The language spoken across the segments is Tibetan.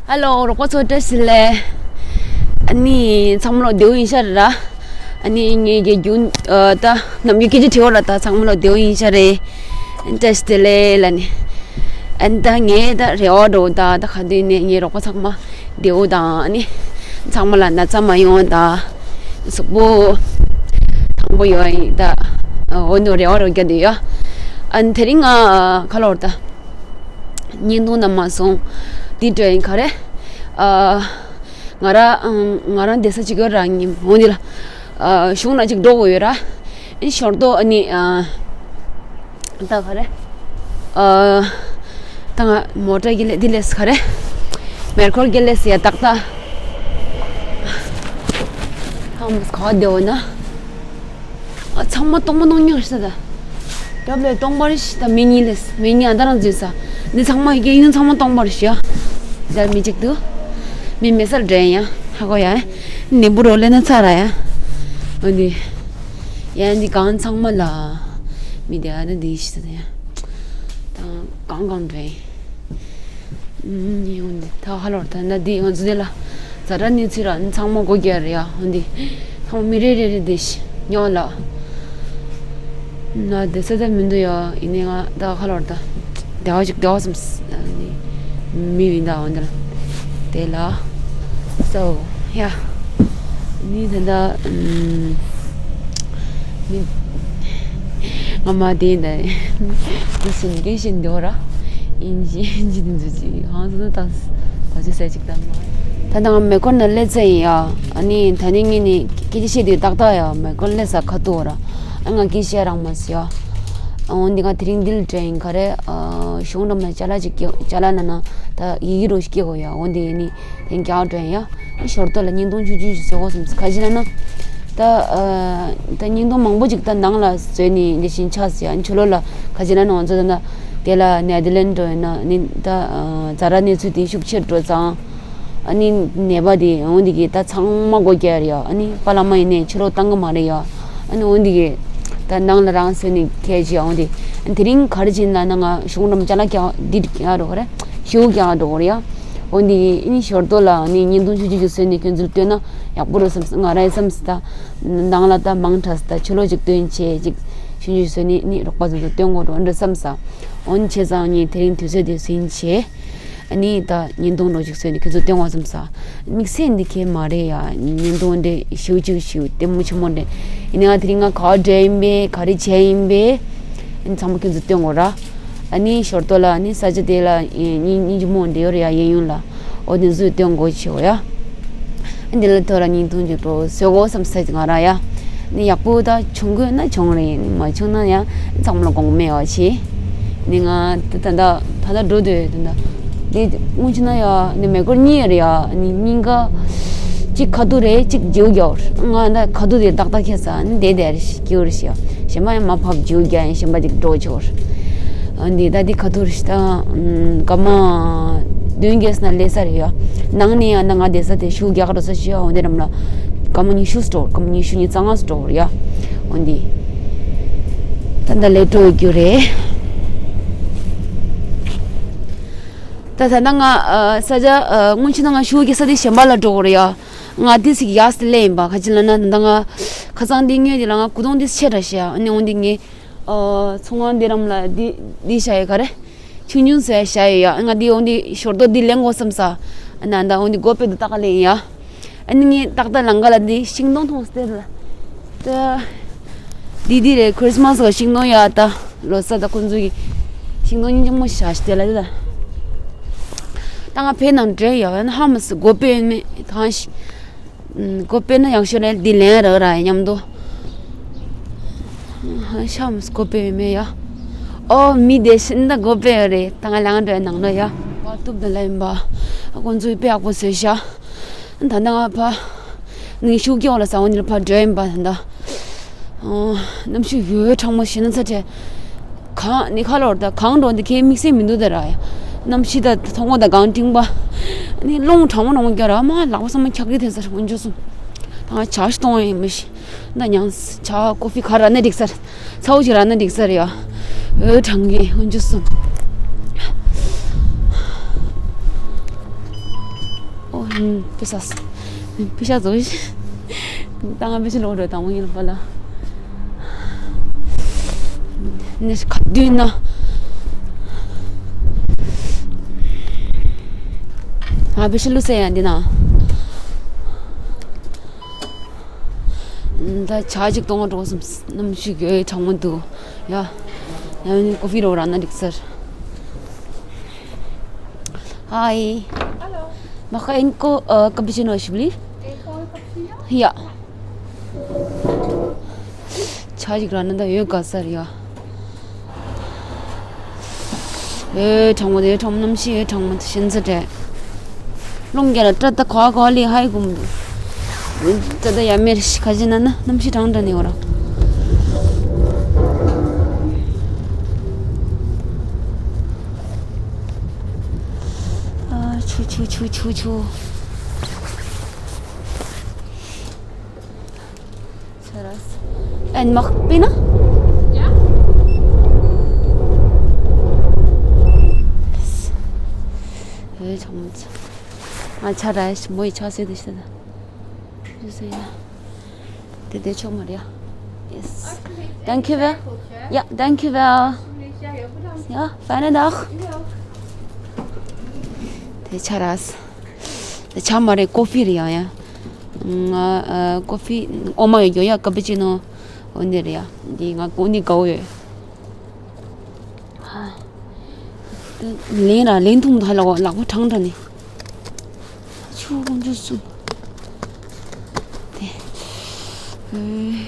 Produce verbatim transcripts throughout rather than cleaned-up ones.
ཧེ་ལོ། རོགས་པ་ཚོ་བཀྲ་ཤིས་བདེ་ལེགས། ཨ་ནི་ཚང་མ་ལོ་བདེ་པོ་ཡིན་ཤག་ར། ཨ་ནི་ངས་རྒྱ་རྒྱུན་ཨ་ད་ནམ་རྒྱུན་སྐད་ཆ་དྲི་བ་ར། ད་ཚང་མ་ལོ་བདེ་པོ་ཡིན་ཤག་རེད། བཀྲ་ཤིས་བདེ་ལེགས་ལབ་ནི། ཨ་ནི་ད་ངས་ད་རེ་བ་འདྲ་པོ་ད་ད་ག་དུས་ནས་ངའི་རོགས་པ་ཚང་མ་བདེ་པོ་དང་ཨ་ནི་ཚང་མ་ལ་ན་ཚ་མ་ཡོང་ད་གཟུགས་པོ་ཐང་པོ་ཡོང་ཡིན་ད། འོ་ནོ་རེ་བ་རོ་རྒྱ་དུས་ཡ། ཨ་ནི་དེ་རིང་ང་ཁ་ལོར་ད། བརྙན་ཐུང་བཏང་མ་སོང་། དེ་འདྲ་ཡིན་ག་རེ། ཨ། ང་ར་ང་རང་བསྡད་ས་གཅིག་ཡོད་ར། ཉིན་འོ་འདི་ལ། ཨ། གཞུང་ལ་གཅིག་འགྲོ་དགོས་ཡོད་ར། ཨ་ནི་ཞོར་དུ་ཨ་ནི་ཨ། ད་ག་རེ། ཨ། ད་ང་མོ་ཊ་གི་ལས་འདི་ལས་ག་རེ། མེ་འཁོར་གི་ལས་ཡ་ཏག་ཏག་ཧམ་ག་བ་བསྡད་འོ་ན། ཨ། ཚང་མ་སྟོང་པ་སྟོང་ཉག་ཤི་ད། སྐྱབས་ལས་སྟོང་པར་ཤི་ད། མི་གཉིས་ལས་མི་གཉིས་ཨ་ད་རང་འཛུལ་ས། འདི་ཚང་མ་སྐྱེ་ཡུན་ཚང་མ་སྟོང་པར་ཤི་ཡ། ད་མི་གཅིག་ཏུ། མི་མེད་སར་འདྲེན་ཡ། ཧ་གོ་ཡ། ནི་འབུ་རོ་ལེ་ན་ཚ་ར་ཡ། འོ་འདི། ཡ་འདི་གང་ཚང་མ་ལ། མི་དེ་ཨ་ད་འདི་ཤི་ད་ཡ། ད་གང་གང་འདྲེན། ཡོང་འདི་ད་ཧ་ལོར་ད་ན་འདི་ང་ཚོ་འདི་ལ་ཛ་དྲག་གནས་ཚུལ་ར་ཚང་མ་སྒོ་རྒྱག་རེད་ཡ། འོ་འདི་ཚང་མ་མི་རེ་རེ་རེ་འདི་ཉོ་ལ་ན་བསྡད་ས་ད་མི་འདུག་ཡ། ཡིན་ནའི་ང་ད་ཧ་ལོར་ད་བདེ་བ་ཅིག་བདེ་བ་བསམ་མི་ཡིན་ད། འོ་འདི་ལ་དེ་ལ་སོ། ཡ། ནི་ད་ད་ཨམ། ནི་ང་མ་དེ་ད་ནི་སུན་གེ་ཤིན་དེ་བ་ར། ཨིན་ཇི་ཨིན་ཇི་དེ་ཚོ་ཅི་ཧང་སོ་ད་ད་ཅི་ཟེར་ཅིག་ད་མ། ད་ད་ང་མེ་འཁོར་ན་སླེབས་ཚར་ཡིན་ཡ། ཨ་ནི་ད་ནི་ངས་ནི་སྐད་ཆ་བཤད་དུས་ཏག་ཏག་ཡ་མེ་འཁོར་སླེབས་ས་ཁ་ཐུག་ར། ཨ་ང་སྐད་ཆ་རང་མ་ཟེར་ཡ། ཨ་འོ་འདི་ང་དེ་རིང་འདི་ལ་དྲན་ཡིན་ག་རེ། ཨ་གཞུང་འགྲམ་ན་ཅ་ལག་ཅིག་སྐྱེ་ཅ་ལག་ན་ན་ད་ཡི་གེ་རོ་ཞིག་སྐྱེ་གོ་ཡ། འོ་འདི་ཡིན་ནི། དེང་རྒྱག་འགྲོ་ཡ། ཞོར་དུ་ལ་བརྙན་ཐུང་ཆུང་ཆུང་ཞིག་བཟོ་དགོས་བསམ། ག་ཅི་ལབ་ན། ད་ཨ་ད་བརྙན་ཐུང་མང་པོ་ཅིག་ད་ནང་ལ་བཟོས་ནས་འདི་བཞིན་ཆགས་ཟེར་ཡ། ཕྱི་ལོགས་ལ་ག་ཅི་ལབ་ན་ང་ཚོ་ད་ད་དེ་ལ་ནེ་དར་ལན་འགྲོ་ཡིན་ན་ནི་ད་ཨ་ཛ་དྲག་གནས་ཚུལ་དེ་ཤུགས་ཆེར་འགྲོ་ཙང་། ཨ་ནི་ནད་པ་དེ་འོང་འདི་གི་ད་ཚང་མ་སྒོ་རྒྱག་རེད་ཡ། ཨ་ནི་པཱ་ལགས་མ་ཡིན་ནའི་ཕྱི་ལོགས་བཏང་གི་མ་རེད་ཡ། ཨ་ནི་འོང་འདི་གི་ད་ནང་ལ་རང་བཟོས་ནས་ཁྱེར་ཅིག་འོང་འདི། དེ་རིང་ག་རེ་བྱས་ན་ན་ང་གཞུང་འགྲམ་ཅ་ལག་རྒྱག་འདི་རྒྱག་འགྲོ་གི་རེད། ཤིའུ་རྒྱག་འགྲོ་གི་རེད་ཡ། འོ་འདི་ཨིན། ཞོར་དུ་ལ་ནི་བརྙན་ཐུང་ཆུང་ཆུང་ཅིག་བཟོས་ནས་ཁྱོད་ཚོར་སྟོན་ན་ཡག་པོ་རེད་བསམ། ང་རའི་བསམ་སྲིད་ད། ནང་ལ་ད་མང་དྲགས་སྲིད་ད། ཕྱི་ལོགས་ཅིག་སྟོན་བྱས་ཅིག་ཆུང་ཆུང་བཟོས་ནས་ནི་རོགས་པ་ཚོ་ཚོར་སྟོན་དགོས་འགྲོ་འདྲ་བསམ་ས། འོ་ནི་བྱས་ཙང་ངས་དེ་རིང་དུས་ཚོད་དེ་ཟིན་བྱས། ཨ་ནི་ད་བརྙན་ཐུང་འདྲ་ཅིག་བཟོས་ནས་ཁྱོད་ཚོར་སྟོན་དགོས་བསམ་ས། དམིགས་བསལ་འདི་གས་མ་རེད་ཡ། བརྙན་ཐུང་འདི་ཤིའུ་ཅིག་ཤིའུ་ལྟད་མོ་ཆེན་མོ་འདི་ཡིན་ནའང་དེ་རིང་ང་ག་བ་འགྲོ་ཡིན་པས་ག་རེ་བྱས་ཡིན་པས་ཨ་ནི་ཚང་མ་ཁྱོད་ཚོར་སྟོན་དགོས་ར། ཨ་ནི་ཞོར་དུ་ལ་ཨ་ནི་ས་ཆ་དེ་ལ་སྙིང་སྙིང་རྗེ་མོ་འདྲ་ཡོད་རེད་ཡ། གཡས་གཡོན་ལ། འོ་དེ་ཚོར་སྟོན་དགོས་བྱེད་འོ་ཡ། ཨ་འདི་ལ་ཐོ་ར་བརྙན་ཐུང་ཅིག་འགྲོ་བཟོ་དགོས་བསམ་ས་ང་ར་ཡ། ནི་ཡག་པོ་ད་བྱུང་དགོས་ན་བྱུང་རེད། ནི་མ་བྱུང་ན་ཡང་ཚང་མ་ལ་དགོངས་མེད་བ་བྱེད། ནི་ང་ད་ད་ད་ད་འགྲོ་འདོད་ད་ད། དེ་སྔོན་ཆད་ན་ཡ་ནི་མེ་འཁོར་གཉིས་རེད་ཡ། ནི་གཉིས་ཀ་གཅིག་ཁ་ཐུག་རེད། གཅིག་རྗེའུ་རྒྱག་རེད། ང་ད་ཁ་ཐུག་དེ་ཏག་ཏག་ཁྱེར་ས་ནི་དེ་དེ་རེད་ཤི་རྒྱུ་རེད་ཤི་ཡ། གཞན་པ་ཡང་མ་ཕབ་རྗེའུ་རྒྱག་ཡིན། གཞན་པ་དེ་འགྲོ་ཆོག་རེད། ཨ་འདི་ད་འདི་ཁ་ཐུག་རེད་ཤི་ད། སྐར་མ་བདུན་བརྒྱད་ཙམ་ན་སླེབས་ས་རེད་ཡ། ནང་ནས་ཡང་ན་ང་བསྡད་ས་དེ་ཤིའུ་རྒྱག་འགྲོ་ས་ཤི་ཡ། འོ་འདི་རམ་ལ་སྐར་མ་ཉི་ཤུ་ཙམ་འགྲོ། སྐར་མ་ཉི་ཤུ་ཉི་ཤུ་རྩ་ལྔ་ཙམ་འགྲོ་རེད་ཡ། འོ་འདི་ད་ད་ལས་འགྲོ་རྒྱུ་རེད། ད་ད་ན་ང་ཨ་ས་ཆ་ཨ་སྔོན་ཆད་ན་ང་ཤིའུ་རྒྱག་ས་དེ་གཞན་པ་ལ་འགྲོ་དགོས་རེད་ཡ། ང་དེ་ཟིག་ཡག་སི་ལེ་ཡིན་པ་ག་ཅི་ལབ་ན་ད་ང་ཁ་སང་དེ་ཉོས་དེ་ལ་ང་གུ་དོང་དེ་ཆེ་དྲགས་ཤག་ཨ་ནི་འོ་འདི་ངས་ཨ་ཚོང་ཁང་དེ་རམ་ལ་དེ་དེ་བྱ་ཡི་ག་རེ་ཆུང་ཆུང་ཟེར་བྱ་ཡི་ཡ། ང་དེ་འོ་འདི་ཞོར་དོ་དེ་ལེན་དགོས་བསམ་ས། ཨ་ན་ད་འོ་འདི་སྒོ་ཕྱེ་དུ་ཏག་ལེ་ཡིན་ཡ། ཨ་ནི་ངས་ཏག་ཏག་ལང་ཀ་ལ་འདི་ཤིང་སྡོང་མཐོང་སྟེ་ལ། ད་འདི་འདི་རེད། ཁྲིས་མས་གི་ཤིང་སྡོང་ཡ། ད་ལོ་གསར་ད་ཁོང་ཚོ་གི་ཤིང་སྡོང་སྙིང་རྗེ་མོ་བྱ་ཞིག་དེ་ལ་དེ་ལ། ད་ང་ཕེབས་ནང་འདྲེ་ཡ་ཡ་ན་ཧ་མ་སི་སྒོ་ཕྱེ་མེད་ཐང་ཤི། སྒོ་ཕྱེ་ན་ཡག་ཤོས་རེད། འདི་ལེན་རག་ར་མཉམ་དུ། ཤ་མ་སི་སྒོ་ཕྱེ་མེད་ཡ། ཨོ་མི་དེ་ཤིན་ད་སྒོ་ཕྱེ་ཡོད་རེད། ད་ང་ལང་འགྲོ་ནང་ལ་ཡ། བ་ཏུབ་ད་ལ་ཡིན་པ། ཁོང་ཚོས་དཔེ་ཡག་པོ་བཟོས་ཤག་ད་ལྟ་ང་ཕ་ནི་ཤུགས་ཀྱོག་ལ་ས་འོ་ནི་ལ་ཕ་འགྲོ་ཡིན་པ་ད་ལྟ། ཨོ་གནམ་གཤིས་ཡོད་གྲང་མོ་ཞེ་ན་ཚ་དྲགས། གངས་ནི་ཁ་ལོར་ད་གངས་འགྲོ་འདི་ཁའི་དམིགས་བསལ་མི་འདུག་ད་ར་ཡ། གནམ་གཤིས་ད་ཐོག་མོ་ད་གངས་སྤྲིན་པ། ནི་རླུང་གྲང་མོ་གྲང་མོ་རྒྱག་ར་མ་ལག་པ་ཚང་མ་འཁྱག་གི་དེ་ཚ་འོན་ཅོ་སོང་། ཨ་ཇ་ཞིག་གཏོང་ཡིན་མི་ཤེས། ད་ཉང་ཇ་ཀོ་ཧྥི་ག་རག་ན་འགྲིག་ས་རེད། ཚ་བོ་ཞིག་རག་ན་འགྲིག་ས་རེད་ཡ། འོ་གྲང་གི་འོན་ཅུ་སུ། ཨོ་ཧིན་པེ་ས་པེ་ཤ་ཟོ་ཤི། ད་ང་པེ་ཤ་ལོག་འགྲོ་དང་མོ་ཡིན་པ་ལ། ནི་ཁ་བདུན་ན། ང་པེ་ཤ་ལུ་སེ་ཡ་འདི་ན། ད་ཇ་ཅིག་གཏོང་བ་འགྲོ་བསམ། གནམ་གཤིས་ཀྱི་གྲང་མོ་འདུག་ཡ། ཡང་ནི་ཀོ་ཧྥི་རོ་རག་ན་འགྲིག་ས་རེད། Hi. Hello. Mag ik één ko- eh, cappuccino alsjeblieft? Eén koude cappuccino? Ja. ཇ་ཅིག་རག་ན་ད་ཡོད་ག་ས་རེད་ཡ། ཨེ་གྲང་མོ་དེ་གྲང་མོ་གནམ་གཤིས་ཨེ་གྲང་མོ་དེ་ཤིན་ཙི་དྲན། རླུང་རྒྱག་ལ་སྐྲ་ད་གོ་གོ་ལི་ཧའི་གུམ། སྐྲ་ད་ཡ་མེར་ཤི་ཁ་ཅི་ན་ན་གནམ་གཤིས་གྲང་དྲན་ནི་འོ་ར། ཨ་ཆུ་ཆུ་ཆུ་ཆུ་ཆུ། Sarah. En mag ik binnen? Ja? Yes. Hey, tamam. ང་ཆ་ར་ཞིམ་པོ་ཡི་ཆ་སེ་དེ་ཤི་ད། ཞུ་སེ་ཡ། དེ་དེ་ཆོག་མ་རེད་ཡ། Yes. Dank u wel. Ja, dank u wel. Ja, fijne dag. དེ་ཆ་ར། དེ་ཆ་མ་རེད་ཀོ་ཧྥི་རེད་ཡ་ཡ། ང་ཨ་ཀོ་ཧྥི་འོ་མ་ཡོད་ཡོད་ཡ་ཀ་པུ་ཅི་ནོ། འོ་འདི་རེད་ཡ། འདི་ང་ཀོ་འདི་དགའ་བོ་ཡོད། ལན་ར་ལན་འཐུང་ད་ལ་ལག་པ་གྲང་དྲ་ནི། ཆུ་ཀོང་ཆུ་སུ། དེ། ཨེ།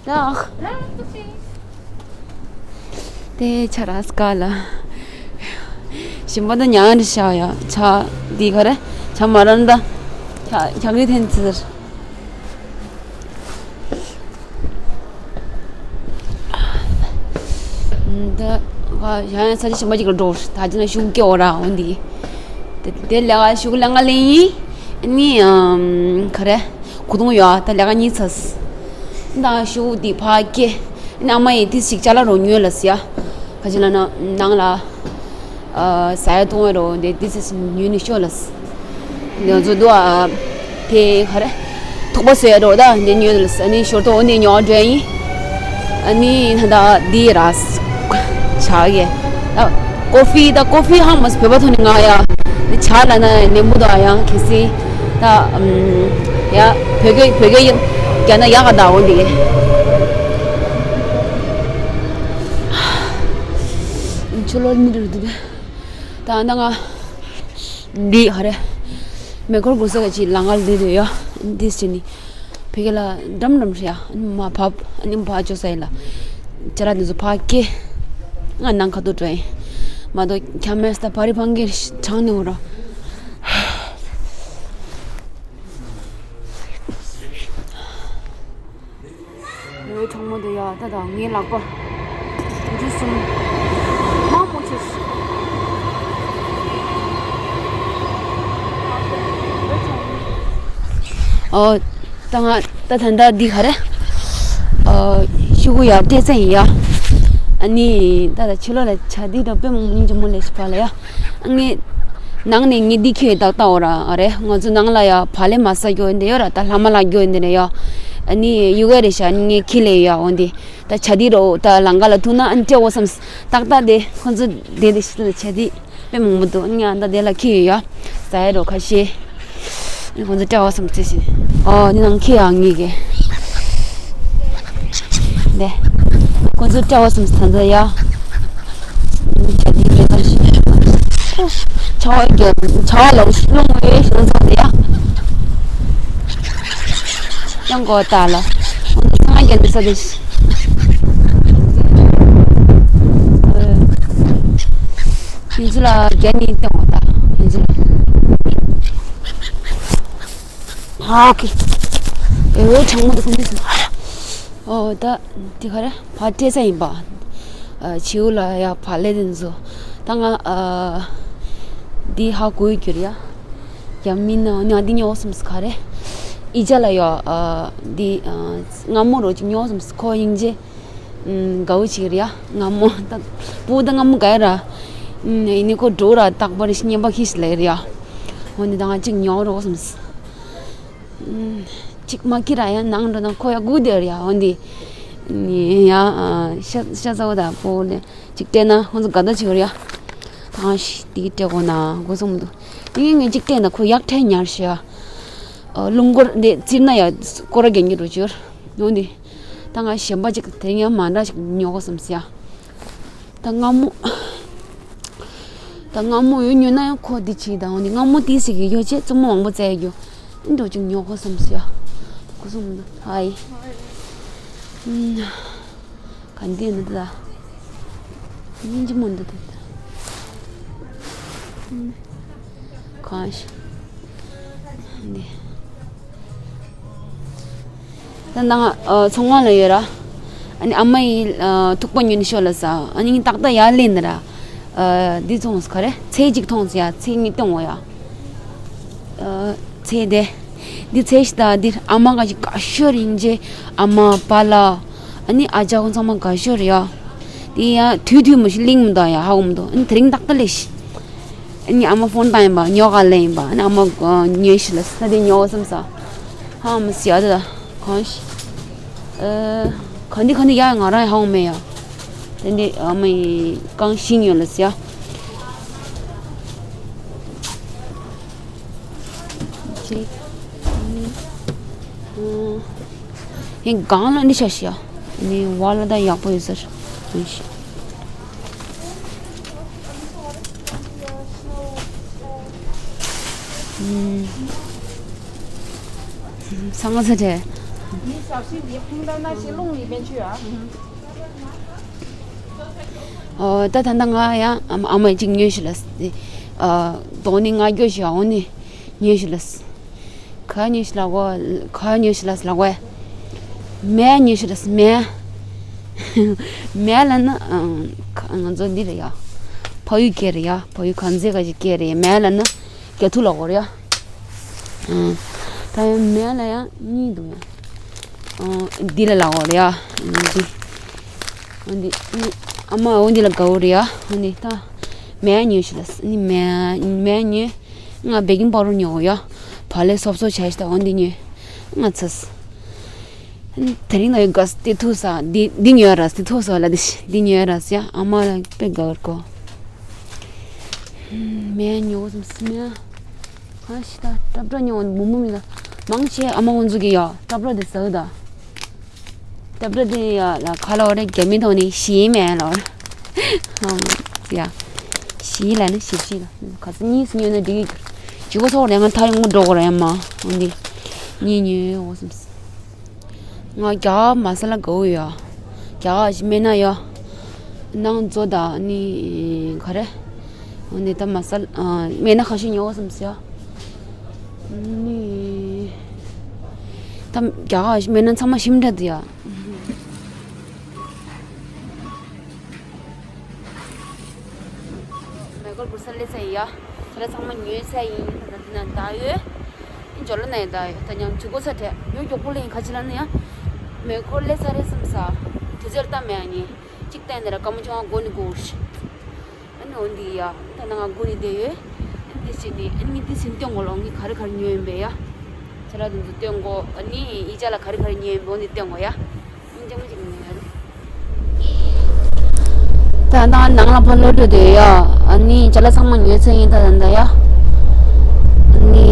ལགས། དེ་ཆ་ར་སྐ་ལ། ཞིམ་པ་ད་ཉང་རི་ཤ་ཡ་ཆ་འདི་ག་རེ་ཆ་མ་རན་ད། ཆ་ཆ་གི་ཐེན་ཚིར། ད་ཡང་ཡང་ས་ཆ་ཞིམ་པ་ཅིག་ལ་འགྲོ་ད་ཅི་ན་ཤུགས་སྐྱེ་འོ་ར་འོ་འདི། དེ་དེ་ལས་ཀ་ཤུགས་ལས་ཀ་ལེན་ཡིན། ནི་ག་རེ་གུ་དུང་ཡོད་ད་ལས་ཀ་གཉིས་ཚར། ད་ཤུགས་འདི་ཕ་སྐྱེ། ནི་ཨ་མ་ཡིས་དེ་ཞིག་ཅ་ལག་རོ་ཉོས་ལ་སི་ཡ། ག་ཅི་ལ་ན་ནང་ལ། ཟ་ཡ་གཏོང་བའི་རོ་འདི་དེ་ཚེ་ཉུལ་ནས་ཤོག་ལ། ང་ཚོ་འདུག་ཨ། དེ་ག་རེ། ཐུག་པ་བཟོས་རོ་ད་འདི་ཉུལ་ལ་ཨ་ནི་ཞོར་ཐོག་འོ་འདི་ཉོ་འགྲོ་ཡིན། ཨ་ནི་ད་འདི་ར། ཆ་གི་ད་ཀོ་ཧྥི་ད་ཀོ་ཧྥི་ཧང་མ་བོད་པ་ཐོག་ནས་ང་ཡ། འདི་ཆ་ལ་ན་ནེམ་བུ་ད་ཡང་གལ་སྲིད་ད། ཡ་བོད་སྐད་བོད་སྐད་ཡིན་རྒྱ་ན་ཡག་ག་ད་འོ་འདི། ཆུ་ལོར་ནི་རུ་འདུག་ད་ནང་ང་འདི་ཧ་རེ། མེ་འཁོར་འགུལ་ས་ག་ཅིག་ལང་ཀར་འདི་འདུག་ཡ། འདི་ཟེར་ནི། ཕ་གི་ལ་འགྲམ་འགྲམ་རེད་ཡ། མ་བབ་ཨ་ནི་ཕ་ཅོ་ས་ཡིན་ལ། ཅ་ར་འདི་ཚོ་ཕ་སྐྱེ། ང་ནང་ཁ་ཐུག་འགྲོ་ཡིན། མ་གཏོགས་ཁྱམས་ད་བ་རི་ཕང་གི་གྲང་ནི་འོ་ར། ལོའི་གྲོགས་མོ་དེ་ཡ་ད་ད་ངའི་ལག་པ། འཇུ་སོང་། མང་མོ་ཆེ། ཨོ། ད་ང་ད་ད་ད་འདི་ག་རེ། ཨོ། ཤུ་གུ་ཡར་སྤྲད་ཚེ་ཡིན་ཡ། ཨ་ནི་ད་ད་ཕྱི་ལོགས་ལ་ཆ་འདི་འདྲ་དཔེ་མང་མང་ཅིག་མོ་ལས་ཤི་པ་ལ་ཡ། ངས་ནང་ནས་ངས་འདི་ཁྱེར་ཏག་ཏག་འོ་ར་ཨ་རེ། ང་ཚོ་ནང་ལ་ཡ་བག་ལེབ་མ་ཟ་རྒྱུ་འདི་ཡོད་ར། ད་ལྷ་མ་ལག་རྒྱུ་འདི་རེད་ཡ། ཨ་ནི་ཡུ་ག་རེ་ཤ་ངས་ཁྱེར་ལས་ཡ་འོ་འདི། ད་ཆ་འདི་རོ་ད་ལང་ཀ་ལ་ཐུག་ན་ཨ་ནི་སྤྲད་འོ་བསམ། ཏག་ཏག་དེ་ཁོ་ཚོ་དེ་དེ་ཤི་ད་ཆ་འདི་དཔེ་མང་པོ་འདུག་ཨ་ནི་ང་ད་དེ་ལ་ཁྱེར་ཡོད་ཡ། ཟ་ཡ་རོ་ཁ་ཤས། ཁོང་ཚོ་སྤྲད་བ་སམ་ཚེ་ཞིག་ཨོ་ནི་ནང་ཁྱི་ཡང་ངེས་ཀྱི། ནས། ཁོང་ཚོ་སྤྲད་བ་སམ་ཚ་ཚ་ཡ། ཆ་དེ་མེད་ཙམ་ཞིག་ཆ་བ་རྒྱ་ཆ་བ་ལ་ལོང་བའི་ཞིང་ཚང་དེ་ཡ། ཡང་གོ་ད་ལ། ཁོང་ཚོ་ཚང་རྒྱ་འདི་ས་དེ་ཞིག་ཡིན་ཚུལ་ལ་རྒྱ་ནི་སྟོན་བ་དང་ཡིན་ཚུལ། ཨ་ཀི། ཨེ་འོ་གྲང་མོ་འདུག་གོ་འདི་སུ། ཨོ་ད་འདི་ག་རེ་བ་སྤྲད་ས་ཡིན་པ། ཨ་བྱིའུ་ལ་ཡ་བག་ལེབ་དེ་ཚོ། ད་ང་ཨ་ འདི་ཧ་གོ་ཡི་གྱུར་ཡ། ཡ་མིན་ན་ནི་འདི་ཉོ་སམ་སི་ཁ་རེ། ཨི་ཅ་ལ་ཡ། འདི་སྔ་མོ་རོ་ཅིག་ཉོ་སམ་སི་ཁོ་ཡིན་རྗེས། དགའ་བོ་ཅིག་རེད་ཡ། སྔ་མོ་ད་བུ་ད་སྔ་མོ་ག་ཡ་ར། ཡིན་ནི་ཁོ་འགྲོ་ར་རྟག་པར་ཤི་ཉན་པ་ཁིས་ལེ་རེད་ཡ། འོ་ནི་ད་ང་ཅིག་ཉོ་རོགས་སམ་སི། ཅིག་མ་ཁྱི་ར་ཡ་ནང་འགྲོ་ན་ཁོ་ཡ་སྒུག་བསྡད་ར་ཡ། འོན་ཏེ་ཡ་ཤ་ཤ་ཚ་བོ་དང་པོ་ལེ་ཅིག་སྤྲད་ན་ཁོང་ཚོ་དགའ་ད་ཆེ་བ་ར་ཡ། ཐང་ཤི་དེ་སྤྲད་དགོས་ན་དགོས་སོང་མི་འདུག་དེ་ངས་ངས་ཅིག་སྤྲད་ན་ཁོ་ཡག་ཕྲད་ཉར་ཤི་ཡ། རླུང་འཁོར་འདི་བཙིར་ན་ཡ་སྐོར་ར་རྒྱན་གྱི་འགྲོ་ཆེ་བ། འོན་ཏེ་ད་ང་གཞན་པ་ཅིག་དེ་ངས་མ་འདྲ་ཞིག་ཉོ་དགོས་བསམ་སི་ཡ། ད་སྔ་མོ། ད་སྔ་མོ་ཡོད་ཉོ་ན་ཡང་ཁོ་འདི་བྱེད་དང་འདི་སྔ་མོ་དེ་ཟིག་གི་ཡོད་ཆེ་བཙུན་མོ་མང་པོ་བཙལ་རྒྱུ། འདི་འགྲོ་ཅིག་ཉོ་ཁོ་བསམ་སི་ཡ། ཁོ་བསམ་འདུག་ཧའི། ག་འདི་ནི་ད། སྙིང་རྗེ་མོ་འདི་ད། གང་ཞིག་འདི། ད་ནང་ཚོང་ཁང་ལ་ཡོད་ར། ཨ་ནི་ཨ་མ་ཡི་ཐུག་པ་ཉོ་ནི་ཤོག་ལ་ས། ཨ་ནི་ཏག་ཏག་ཡར་སླེབས་ནི་ར། འདི་ཚོང་ཁ་རེ་ཚེ་གཅིག་ཐོངས་ཡ། ཚེ་གཉིས་གཏོང་བ་ཡ། ཚེ་དེ། འདི་ཚེ་ཤི་ད་འདི་ཨ་མ་ག་ཞིག་ག་ཤོར་ཡིན་རྗེས་ཨ་མ་པཱ་ལགས། ཨ་ནི་ཨ་ཅག་ཁོང་ཚང་མ་ག་ཤོར་ཡ། དེ་ཡ་དུས་དུས་མ་ཞིག་གླིང་མི་འདུག་ཡ་ཧ་གོ་མི་འདུག་ཨ་ནི་དེ་རིང་ཏག་ཏག་ལས་ཤི། ཨ་ནི་ཨ་མ་ཕོན་བཏང་ཡིན་པ་ཉོ་ག་ལེན་ཡིན་པ་ཨ་ནི་ཨ་མ་ཉོས་ཤི་ལ་ས་དེ་ཉོ་བསམ་ས། ཧ་མི་སི་ཡ་དེ་ད་གང་ཤི། ག་འདི་ག་འདི་ཡ་ང་རང་ཡ་ཧ་གོ་མེད་ཡ། དེ་འདི་ཨ་མ་ཡི་རྐང་བཞི་ཉོས་ལ་སི་ཡ། གཅིག་གཉིས། ཨང་། ངས་སྒང་ལ་འདི་ཆ་ཤི་ཡ། ནི་བ་ལ་ད་ཡག་པོ་ཡོད་ཟེར། འོན་ཤི། ཨང་། ས་ང་ས་དེ། ཨོ་ད་ད་ད་ང་ཡང་ཨ་མ་ཨ་མ་གཅིག་ཉོས་ཤི་ལ་སི། ཨ་དོ་ནི་ང་རྒྱོ་ཤི་ཨོ་ནི་ཉོས་ཤི་ལ་སི། ག་ཉོས་ཤི་ལ་གོ། ག་ཉོས་ཤི་ལ་སི་ལ་གོ། མེ་ཉོས་ཤི་ལ་སི་མེ། མེ་ལ་ན་ཨ་ང་ཚོ་འདི་རེད་ཡ། ཕ་ཡུལ་སྐད་རེད་ཡ། ཕ་ཡུལ་གང་ཚེ་ག་ཞིག་སྐད་རེད་མེ་ལ་ན། རྒྱ་ཐུག་ལ་གོ་རེད་ཡ། ཨ་ད་ཡང་མེ་ལ་ཡང་གཉིས་འདུག་ཡ། འདི་ལ་ལ་འོ་རེད་ཡ། འདི། འདི་ཨ་མ་འོ་འདི་ལ་དགའ་བོ་རེད་ཡ། འདི་ད་མེ་ཉོས་ཤི་ལ་ནི་མེ་མེ་ཉོས། ང་བེ་ཀིང་པའུ་ཌར་ཉོ་གོ་ཡ། བ་ལས་སོབ་སོབ་བྱས་ཤི་ད་འོ་འདི་ཉོས། ང་ཚ་སི། དེ་རིང་ལ་ཡོད་ག་སི་དེ་ཐུག་ས་འདི་འདི་ཉོས་ར་སི་དེ་ཐུག་ས་ལ་འདི་ཤི་འདི་ཉོས་ར་སི་ཡ་ཨ་མ་ལ་དཔེ་དགའ་བར་གོ། མེ་ཉོ་གོ་སམ་སི་མེ། ཧ་ཤི་ད་ཏྲབ་ཏྲ་ཉོ་མུ་མུ་མི་ལ། མང་ཆེ་ཨ་མ་ཧོན་ཟུ་གི་ཡ་ཏྲབ་ཏྲ་དེ་ཟ་གི་ད། ཏྲབ་ཏྲ་དེ་ཡ་ལ་ཁ་ལ་བ་རེ་རྒྱ་མི་ཐོག་ནི་ཤི་མེ་ལ་བ་རེ། ཧ་ཡ། ཤི་ལ་ནི་ཤི་ཤི་ལ་ཁ་སི་གཉིས་སུ་ཉོ་ན་འགྲིག་གི། ཇི་གོ་སོག་རེ་ང་ཐ་ཡོང་གོ་འགྲོ་གོ་རེ་མ་འོན་ཏེ། གཉིས་ཉོ་གོ་སམ་སི། ང་རྒྱ་གར་མ་ས་ལ་དགའ་བོ་ཡོད། རྒྱ་གར་ཞིག་སྨན་ན་ཡོད། ནང་ཛོ་ད་ནི་ག་རེ། འོ་ནི་ད་མ་ས་ལ་སྨན་ན་ཁ་ཤས་ཉོ་བསམ་སི་ཡ། ནི་ད་རྒྱ་གར་ཞིག་སྨན་ན་ཚང་མ་ཞིམ་འདྲ་དུ་ཡ། མེ་འཁོར་བུར་ས་སླེབས་ཚར་ཡིན་ཡ། ཁྱེད་རང་ཚང་མ་ཉོས་ཚར་ཡིན། ད་ལྟ་འདི་ན་བསྡད་ཡོད། ཨིན་ཇོ་ལོ་ན་ཡི་བསྡད་ཡོད། ད་ཉང་དུས་འགོ་ཚར་དྲན་ཡོད། མགྱོགས་པོ་ལ་ཡིན་ཁ་ཆེ་ལ་ནི་ཡ། མེ་འཁོར་སླེབས་ཚར་རེད་བསམ་ས། དུས་ཚོད་ལྟ་མེད་ཨ་ནི། གཅིག་བལྟས་ནས་ར་སྐར་མ་བཅོ་ལྔ་འགོར་ནི་འགོར། ཨ་ནི་འོ་འདི་ཡ། ད་ནང་ང་སྒུག་ནས་བསྡད་ཡོད། ཨ་ནི་འདི་བྱས་ནས་ཨ་ནི་ངས་འདི་ཟིན་སྟོན་གོ་ལོ། ངས་ག་རེ་ག་རེ་ཉོས་ཡིན་པས་ཡ། ཁྱེད་རང་དེ་ཚོ་སྟོན་གོ། ཨ་ནི་ཡིག་ཆ་ལ་ག་རེ་ག་རེ་ཉོས་ཡིན་པས་འོ་འདི་སྟོན་གོ་ཡ། ཨ་ནི་ལྕང་མ་ཅིག་ཉོས་ཡ། ད་ནང་ནང་ལ་ཕར་ལོག་འགྲོ་དུས་ཡ། ཨ་ནི་ཅ་ལག་ཚང་མ་ཉོས་ཚར་ཡིན་ད་ད་ད་ཡ། ཨ་ནི་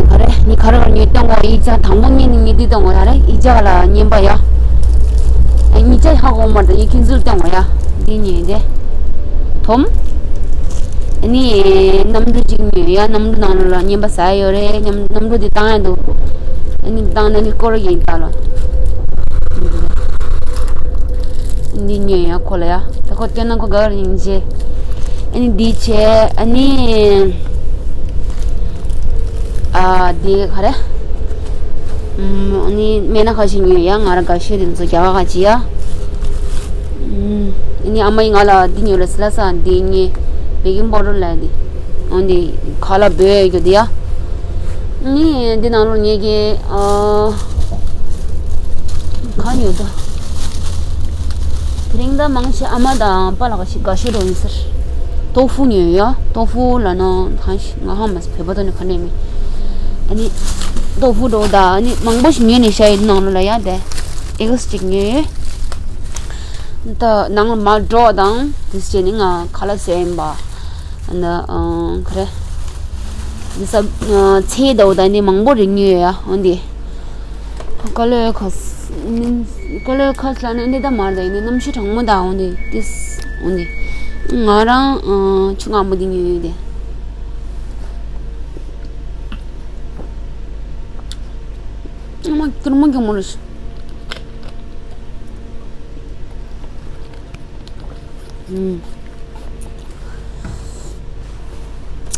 ག་རེ་ངས་ག་རེ་ག་རེ་ཉོས་སྟོན་གོ། ཡིག་ཆ་དང་པོ་ཉིད་ནི་ངས་འདི་སྟོན་གོ་ཡ་རེད། ཡིག་ཆ་ལ་རྔན་པ་ཡ། ཨ་ནི་ཡིག་ཆ་ཧ་གོ་མ་རེད། ངས་ཁྱེད་ཚོར་སྟོན་གོ་ཡ། འདི་ཉོས་ཏེ། དོམ། ཨ་ནི་གནམ་གྲུ་གཅིག་ཉོས་ཡ། གནམ་གྲུ་ནང་ལ་རྔན་པ་ཟ་ཡ་ཡོད་རེད། གནམ་གནམ་གྲུ་འདི་བཏང་ཡ་འདུག་ཨ་ནི་བཏང་ན་ནི་སྐོར་ཡིན་ད་ལ། འདི་ཉོས་ཡ་ཁོ་ལ་ཡ། ད་ཁོ་སྟོན་ན་ཁོ་དགའ་བ་ཡིན་ཅེ། ཨ་ནི་འདི་བྱས་ཨ་ནི། ཨ་འདི་ག་རེ། ཨ་ནི་སྨན་སྣ་ཁ་ཤས་ཉོས་ཡ། ང་རང་དགའ་ཤོས་དེ་ཚོ་རྒྱ་གར་ག་ཅི་ཡ། ཨ་ནི་ཨ་མ་ཡིས་ང་ལ་འདི་ཉོས་ལ་སི་ལ་ས་འདི་ངས་བེ་ཀིང་པའུ་ཌར་ལ་འདི། འོན་ཏེ་ཁ་ལག་འབོད་རྒྱུ་དེ་ཡ། ནི་འདི་ནང་ལོ་ངེད་ཀྱི་ཨ། ག་ཉོས་ད། དེ་རིང་ད་མང་ཆེ་ཨ་མ་དང་པཱ་ལགས་ཤིག་དགའ་ཤོས་འགྲོ་ཡིན་ཟེར། ཏོ་ཧྥུ་ཉོས་ཡ། ཏོ་ཧྥུ་ལ་ན་ཐང་ཤི་ང་ཧ་མ་སི་བོད་པ་ད་ནི་ག་ནས་མེད། ཨ་ནི། ཏོ་ཧྥུ་འགྲོ་ད་ཨ་ནི་མང་པོ་ཞིག་ཉོས་ནས་བཞག་ཡོད་ནང་ལོ་ལ་ཡ་དེ། ཨེ་ག་སི་ཅིག་ཉོས་ཡོད། ད་ནང་ལ་མ་འགྲོ་དང་དེ་བྱས་ནི་ང་ཁ་ལག་ཟས་ཡིན་པ། ཨ་ནི་ཨང་ག་རེ། འདི་ས་ཨ་ཚལ་ཟླ་བ་ད་ནི་མང་པོ་རེ་ཉོས་ཡོད་ཡ། འོན་ཏེ། ཀ་ལོའི་ཁ་ཀ་ལོའི་ཁ་ལ་ནི་འདི་ད་མར་ད་ཡིན་ནི་གནམ་གཤིས་གྲང་མོ་ད། འོན་ཏེ་ཏིས་འོན་ཏེ། ང་རང་ཨང་ཆུ་ངམ་པོ་འདི་ཉོས་ཡོད་དེ། ཨ་མ་སྐྱུར་མོ་སྐྱུར་མོ་རེད། ཨུམ།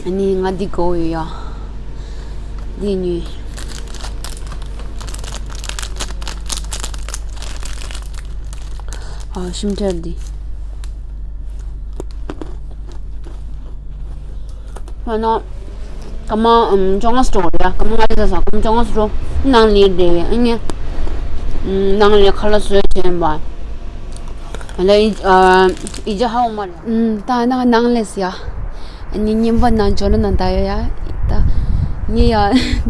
ཨ་ནི་ང་འདི་དགོས་ཡོད་ཡ། འདི་ཉོས། ཨ་ཤིམ་ཁྲེར་འདི། ཡང་ན། སྐར་མ་ཨམ་བཅོ་ལྔ་སྤྲོ་ཡ། སྐར་མ་ལྔ་ཙམ་སོང་། སྐར་མ་བཅོ་ལྔ་སྤྲོ། ནང་ལ་རེད། ཨ་ནི། ཨམ་ནང་ལ་ཁ་ལག་བཟོས་བྱས་པ། ལ་ཨི་ཨ་ཨི་ཅག་ཧ་འོ་མ་རེད། ཨམ་ད་ནང་ནང་ལས་ཡ། ཨ་ནི་ཉིན་པ་ནང་འཇོ་ན་ནང་ད་ཡོད་ཡ། ད་ངས་ཡ་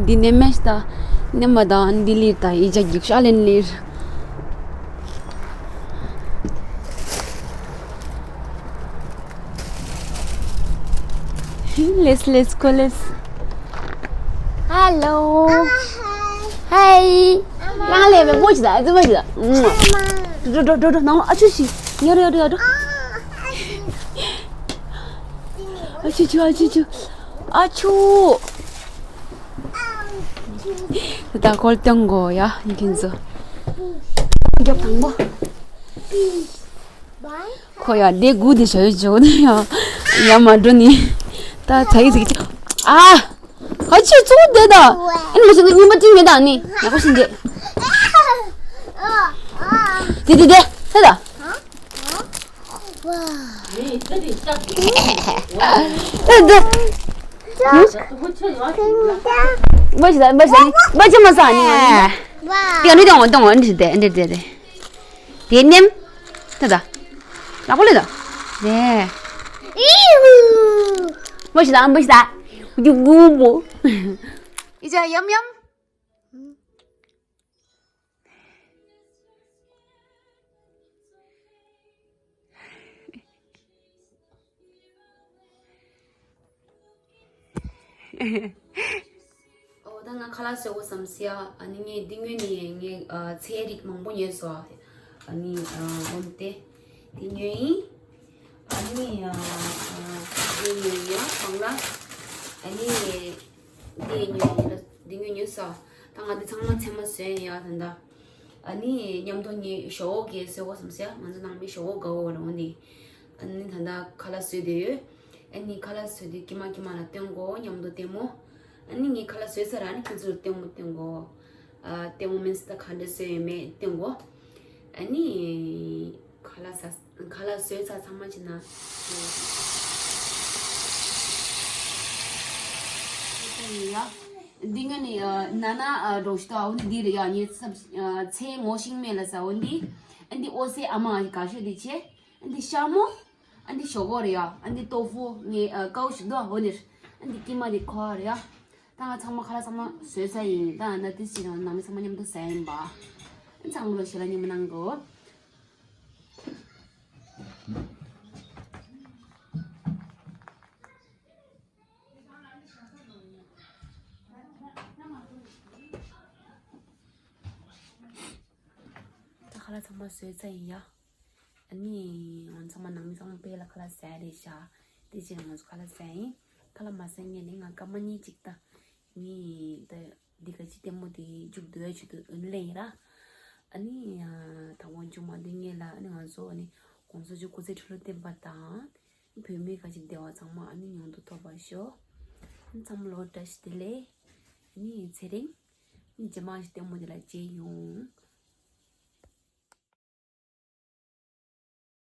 འདི་ནས་མེད་ད། ནས་མ་ད་འདི་ལིར་ད་ཨི་ཅག་རྒྱུག་ཤ་ལེན་ལིར། Let's let's go let's. Hello. Hi. རང་ལས་མེད་པོ་ཅི་ད་ཨ་ཙི་མ་ཅི་ད། འགྲོ་འགྲོ་འགྲོ་འགྲོ་ནང་ལ་ཨ་ཆུ་ཞིག་ཉོ་རེ་ཡོད་རེ་ཡོད་རེ། ཨ་ཆུ་ཆུ་ཨ་ཆུ་ཆུ་ཨ་ཆུ། ད་ཁོལ་སྟོན་གོ་ཡ་ཡིན་ཁྱེད་ཚོ། རྒྱབ་དང་པོ། ཁོ་ཡ་དེ་དགུ་དེ་ཞོ་ཡོད་ཅོ་ནི་ཡ། ཡ་མ་འགྲོ་ནི། ད་ཚ་ཡི་ཟིག་ཅི། ཨ། ཁ་ཆུ་ཚུགས་དེ་ད། ཨེ་མ་ཞིག་ནི་ཉིན་པ་ཅིག་མེད་ད་ནི། ཡག་པོ་ཞིག་འདེད། དེ་དེ་དེ་ད་ད། ད་ད། མ་ཞིག་ད་མ་ཞིག་ད་ནི། མ་ཞིག་ད་ནི། ཡ་ནི་ཏང་ཏང་འདི་དེ་འདི་དེ་དེ། དེ་ནེམ། ད་ད། ལག་པ་ལས་ད། དེ། མ་ཞིག་ད་མ་ཞིག་ད། རྒྱུ་དགུ་པོ། ཨི་ཅག་ཡམ་ཡམ། ཨོ་ད་ང་ཁ་ལག་བཟོ་དགོས་བསམ་སི་ཡ། ཨ་ནི་ངས་འདི་སྔོན་ནས་ངས་ཨ་ཚལ་རིགས་མང་པོ་ཉོས་སོ། ཨ་ནི་ཨ་འོན་ཏེ་འདི་ཉོས་ཡིན། ཨ་ནི་ཨ་འདི་ཉོས་ཡིན་ཡ་སྤང་ལ། ཨ་ནི་འདི་ཉོས་ཡིན་ལ་འདི་ཉོས་ཉོས་སོ། ད་ང་འདི་ཚང་མ་ཚལ་མ་བཟོས་ཡིན་ཡ་ད་ལྟ། ཨ་ནི་མཉམ་དུ་ངའི་ཞོག་ཁོག་གི་བཟོས་གོ་བསམ་སེ་ང་ཚོ་ནང་མི་ཞོག་ཁོག་དགའ་བོ་རང་ནི། ཨ་ནི་ད་ལྟ་ཁ་ལག་བཟོས་བསྡད་ཡོད། ཨ་ནི་ཁ་ལག་བཟོས་དུས་ཀྱི་མ་ཀྱི་མ་ལ་སྟོན་གོ་མཉམ་དུ་ལྟད་མོ། ཨ་ནི་ངའི་ཁ་ལག་བཟོས་ཚར་ཨ་ནི་ཁྱོད་ཚོར་ལྟད་མོ་སྟོན་གོ་ཨ་ལྟད་མོ་མིན་སི་ད་ག་འདྲ་བཟོས་ཡོད་མེད་སྟོན་གོ་ཨ་ནི་ཁ་ལག་ས་ཁ་ལག་བཟོས་ཚར་ཚང་མ་བྱས་ན། ཡ། འདི་ང་ནི་ཨ་ན་ན་ཨ་འགྲོ་ཤི་ཏོ་ཨ་འོ་ནི་འདི་རེད་ཡ་ངའི་ཚབ་ཨ་ཚེ་ངོ་ཤིང་མེད་ལ་ས་འོ་འདི། ཨ་འདི་ཨོ་སེ་ཨ་མ་ག་ཤོད་འདི་ཆེ། ཨ་འདི་ཤ་མོ། ཨ་འདི་ཞོག་ཁོག་རེད་ཡ། ཨ་འདི་ཏོ་ཧྥུ་ངའི་ཨ་ཀའུ་ཞིག་འདུག་ཨ་འོ་ནི། ཨ་འདི་ཀི་མ་འདི་ཁོ་རེད་ཡ། ད་ང་ཚང་མ་ཁ་ལག་ཚང་མ་བཟོས་ཚར་ཡིན། ད་ང་ན་ཏི་སི་རང་ནང་མི་ཚང་མ་མཉམ་དུ་ཟ་ཡིན་པ། ཚང་མ་ལོ་ཞེ་ལ་ཉི་མ་གནང་གོ་ད་ཁ་ལག་ཚང་མ་བཟོས་ཚར་ཡིན་ཡ། ཨ་ནི་ང་ཚང་མ་ནང་མི་ཚང་མ་དཔེ་ལ་ཁ་ལག་ཟ་རེད་ཤག་དེ་རྗེས་ང་ཚོ་ཁ་ལག་ཟ་ཡིན། ཁ་ལག་མ་ཟ་ངས་ནི་ང་སྐར་མ་གཉིས་ཅིག་ད། ནི་ད་འདི་ག་ཅི་ལྟད་མོ་དེ་མཇུག་བསྡུ་ཡ་ཆེད་དུ་ཨུན་ལེན་ཡིན་ར། ཨ་ནི་ད་དབང་ཆུང་མ་འདི་ངས་ལ་ཨ་ནི་ང་ཚོ་ཨ་ནི་གོང་ས་མཆོག་སྐུ་ཚེ་ཁྲི་ལོ་བརྟན་པ་དང་། བོད་མི་ཁ་ཅིག་བདེ་བ་ཚང་མ་ཨ་ནི་མྱུར་དུ་ཐོབ་པར་ཤོག་ཨ་ནི་ཚང་མ་ལོ་བཀྲ་ཤིས་བདེ་ལེགས། ཨ་ནི་ཚེ་རིང་། ཨ་ནི་རྗེས་མ་ཞིག་ལྟད་མོ་དེ་ལ་མཇལ་ཡོང་།